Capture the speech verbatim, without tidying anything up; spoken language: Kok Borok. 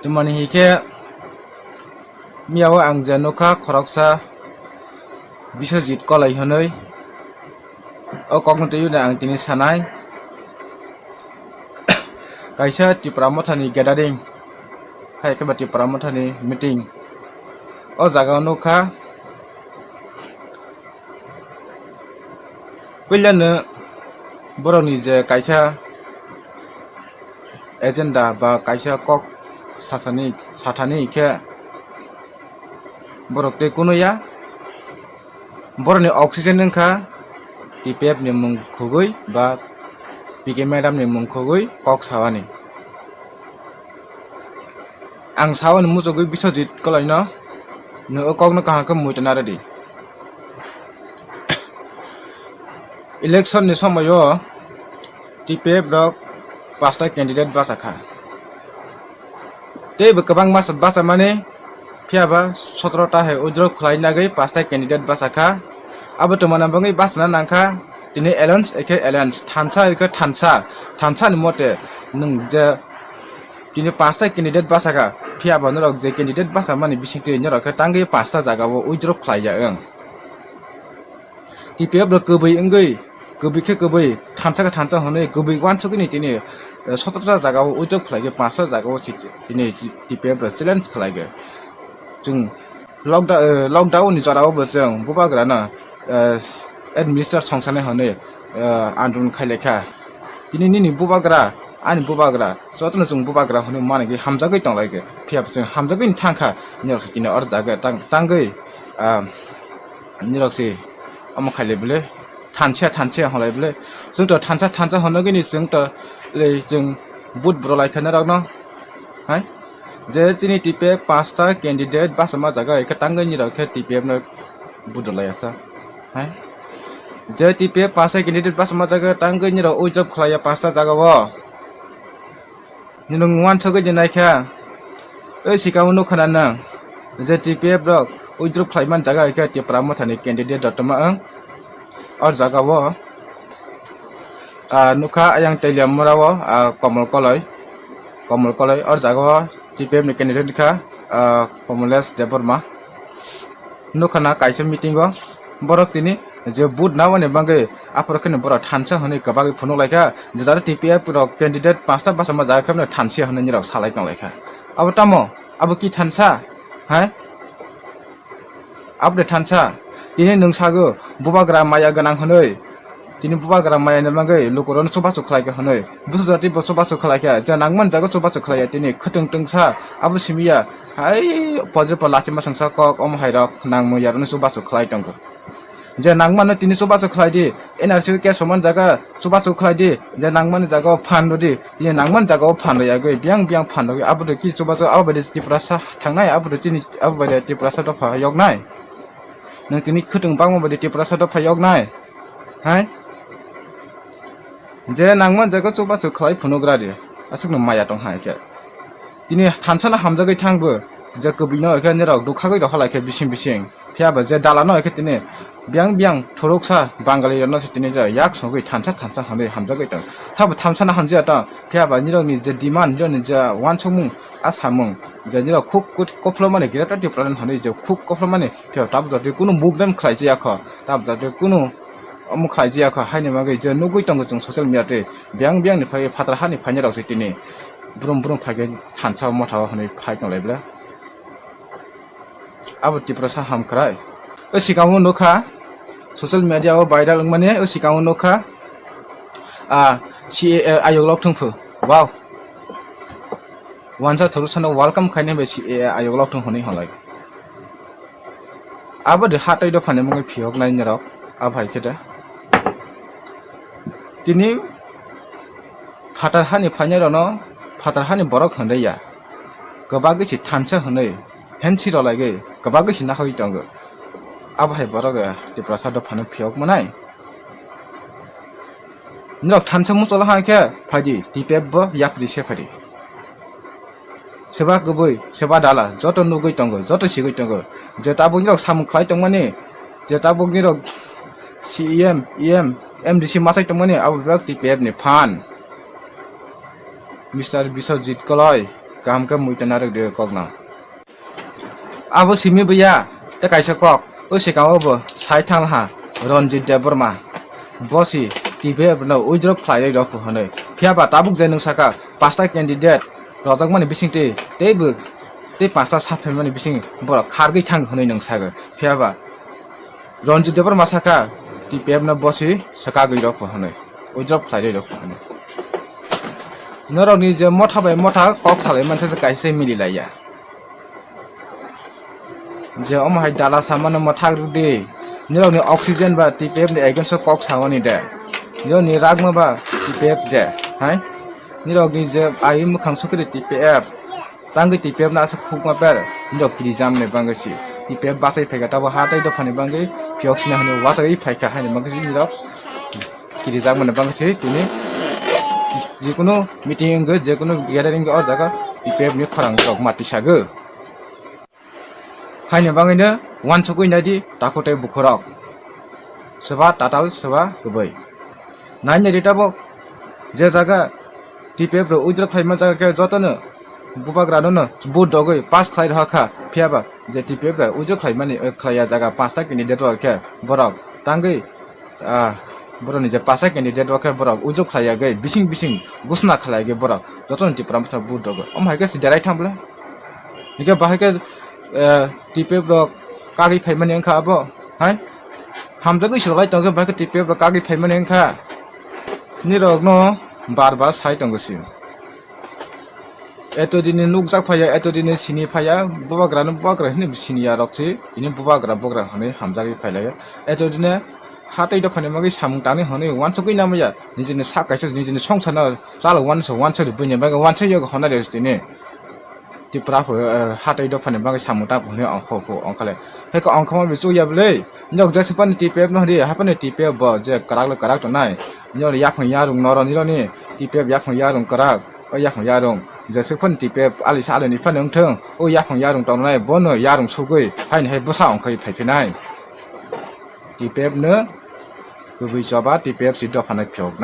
Tamoni hinkhe miyao ang je nukha khoroksa Biswajit Koloi hwnwi, o kokno twiwi no ang tini sanai. Kaisa Tipra Mothani gathering, hai khe ba Tipra Mothani meeting. O jaga o nukha, puilano borokni je kaisa agenda ba kaisa kok sasani, sathani khe borok tei kunuya. Borokni oxygen wngkha T P F ni mung khugwi ba P K madam ni mung khugwi kok sawani. Ang sawani muchugwi Biswajit Koloino, nwng o kokno kaham khe muitu narwdi. Election ni somoio T P F rok pasta candidate bachakha. Tei bo kwbangma bachamani, phiya ba sotoro ta hai withdraw khlai nagwi pasta candidate bachakha. Abo twmana bagwi bachana nangkha tini alliance ekhe alliance, thansa ekhe thansa, thansa ni mote nwng je tini pasta candidate bachakha, phiya ba norok je candidate bachamani bisingtwi norok khe tangwi pasta jaga o withdraw khlai ya wng. T P F rok kwbwi wngwi, kwbwi khe kwbwi, thansa khe thansa hwnwi, kwbwi uansukgwi ni tini, eh, sotoro ta jaga o withdraw khlai khe, panch ta jaga o si-, tini T P F rok challenge khlai khe. Chwng lockda-, eh, lockdown ni jora o bo chwng bubagra no, eh, administer songsanai hwnwi, eh, andolon khai lai kha. Tini nini bubagra, ani bubagra, jotono chwng bubagra hwnwi manwi hamjagwi tong lai khe. Phiya bo chwng hamjagwi thang kha, nini rok se tini or jaga tang-, tangwi, ah, nini rok se omo khai lai bwle, thansa thansa hwn lai bwle. Chwng to thansa thansa hwnwi ni chwng to le chwng vote bro lai kha nini rok no. Hai? Je chini T P F panch ta candidate bachama jaga hai khe tangwi nini rok khe T P F no vote rw lai ya sa. Hai? Je T P F panch ta candidate bachama jaga tangwi nini rok withdraw khlai ya panch ta jaga o. Nini nwng uansukgwi di nai kha. Ei sikang o nukha na nwng. Je T P F rok withdraw khlai man jaga hai khe Tipra Motha ni candidate rok tongma wng. O jaga o, ah, nukha ayang Teliamura o, ah, Komol Koloi. Komol Koloi o jaga o T P F ni candidate kha, ah, Komolesh Debbarma. Nukha na kaisa meeting o borok tini je vote nabani bagwi aphuru kheno borok thansa hwnwi kwbagwi phunuk lai kha, je jara T P F rok candidate panch ta bachama jaga khe thansa hwnwi nini rok salai tong lai kha. Abo tamo? Abo ki thansa? Hai? Abo de thansa. Tini nwng sago bubagra maya gwnang hwnwi. Tini bubagra maya ni bagwi lukurokno chubachu khlai kha hwnwi. Bwsajati bo chubachu khlai kha. Je nangmani jaga chubachu khlai ya tini khwtwng twngsa. Abo simi ya. Hai podre po lachima songsa kok omo hai rok nangmung ya rokno chubachu khlai tongo. Je nangmano tini chubachu khlai di. N R C o case rwmani jaga chubachu khlai di. Je nangmani jaga o phan rw di. Tini nangmani jaga o phan rw yagwi. Biyang biyang phan rwgwi. Abo de ki chubachu abo bai de Tiprasa thangnai. Abo de chini abo bai de Tiprasa dopha yoknai. Nwng tini khwtwng bangma bai de Tiprasa dopha yoknai. Hai? Je nangmani jaga chubachu khlai phunugra di. Aswkno maya tong hai khe. Tini thansa no hamjagwi thang bo. Je kwbwi no khe nirok dukhagwi rokha lai khe bising bising. Phiya ba je dala no khe tini biyang biyang thoroksa Bangali rok no se tini je yak sogwi thansa thansa hwnwi hamjagwi tong. Sabo thansa no hamjaya tong. Phiya ba nirok ni je demand, nirok ni je uansukmung, a samung, je nirok khuk kut-, kophlo mani Greater Tipraland hwnwi je khuk kophlo mani, phiya ba tabuk jotoi kunu movement khlai jaya kho, tabuk jotoi kunu omo khlai jaya kho, haini bagwi je nugwi tongo chwng social media tei biyang biyang ni phai phatar hani phainai rok se tini brum brum phai khe thansa motha o hwnwi phai tong lai bwle. Abo Tiprasa hamkrai. O sikamo nukha, social media o viral wngmani, o sikamo nukha, ah, C A A ayok lok thung phu. Wow. Wansa thuru sano welcome khaini bai C A A ayok lok thung hwnwi hwnlai. Abo de hatoi dophani mungwi phiyok nai nirok, a bhai khe de. Tini phatar hani phainai rokno phatar hani borok hwnwi ya. Kwbagwi se thansa hwnwi hensi rwlaigwi kwbagwi se nakhagwi tongo. Abo hai borok rok Tiprasa dophano phiyok manai. Norok thansa mucholo hai khe phaidi, T P F bo yapri se phaidi. Seba kwbwi, seba dala, joto nugwi tongo, joto sigwi tongo. Je tabuk norok samung khlai tongmani, je tabuk norok C E M, E M, M D C machai tongmani, abo bebak T P F ni phan. Mister Biswajit Koloi, kaham khe muitu narwk di kokno. Abo simi buya, tei kaisa kok, o swkango bo sai thang ha, Ranjit Debbarma. Bo si T P F no withdraw khlaiwi rw hwnwi. Phiya ba tabuk je nwng saka, pasta candidate rojakmani bising twi, tei bo, tei pasta saphaimani bising borok khargwi thang hwnwi nwng sago. Phiya ba Ranjit Debbarma saka, T P F no bo si swkagwi rw hwnwi, withdraw khlaiwi rw hwnwi. Norokni je motha bai motha kok salai mansa kaisa mili laiya. Je omo hai dala samano mwthak rwdi. Nirokni oxygen ba T P F ni against o kok samani de. Nirokni ragma ba T P F de. Hai? Nirokni je ai mwkhang sokiri T P F. Tangwi T P F no aswk khukma per. Nirok kirijamani bagwi si. T P F bachai phaikha tabo ha tei dophani bagwi phiyok sina hwnwi uachawi phaikha haini bagwi si nirok kirijakmani bagwi si tini jikunu meeting wngwi jikunu gathering wngwi o jaga T P F ni khorang rok ma tisago. Haini bagwino uansukwi naidi takhuk tei bukhurok. Swba tatal swba kwbwi. Nai naidi tabuk je jaga T P F rok withdraw khlaima jaga khe jotono bubagrano no vote dogwi pass khlai rwkha, phiyaba je T P F rok withdraw khlaimani, eh, khlaiya jaga pasta candidate rok khe borok tangwi, ah, borokni je pasta candidate rok khe borok withdraw khlaiyagwi bising bising ghosna khlaiyagwi borok jotono Tipra Motha vote rwgo. Omo hai khe se derai thang bwle. Hingke bahai khe, eh, T P F rok kagwi phaimani wngkha abo, hai? Hamjagwi se rwlai tongkhe bahai khe T P F rok kagwi phaimani wngkha. Nirokno bar bar sai tongo se. Eto dini nukjak phaiya, eto dini sini phaiya, bubagrano bubagra hwnwi siniya rok se, ini bubagra bubagra hwnwi hamjagwi phailaio. Eto dini hatwi dophani bagwi samung tangwi hwnwi uansukgwi namaya, nijini sak kaisa nijini songsarno chalok uansa uansari buini bagwi uansari yago hwnari tini. Tipra pho, eh, hatwi dophani bagwi samung tang hwnwi ongkho pho ongkhale. Heko ongkhama bichuk ya bwle. Nok jesa pani T P F no hwnwi, haphani T P F bo je kwrak le kwrak tongnai. Nini yaphang yarung noroni roni T P F yaphang yarung kwrak. O yaphang yarung jesa pani T P F ali sa ali ni phani wngthung. O yaphang yarung tongnai bono yarung sugwi haini hai bwsa ongkhai phaiphinai. T P F no kwbwi choba T P F si dophano phiyokna.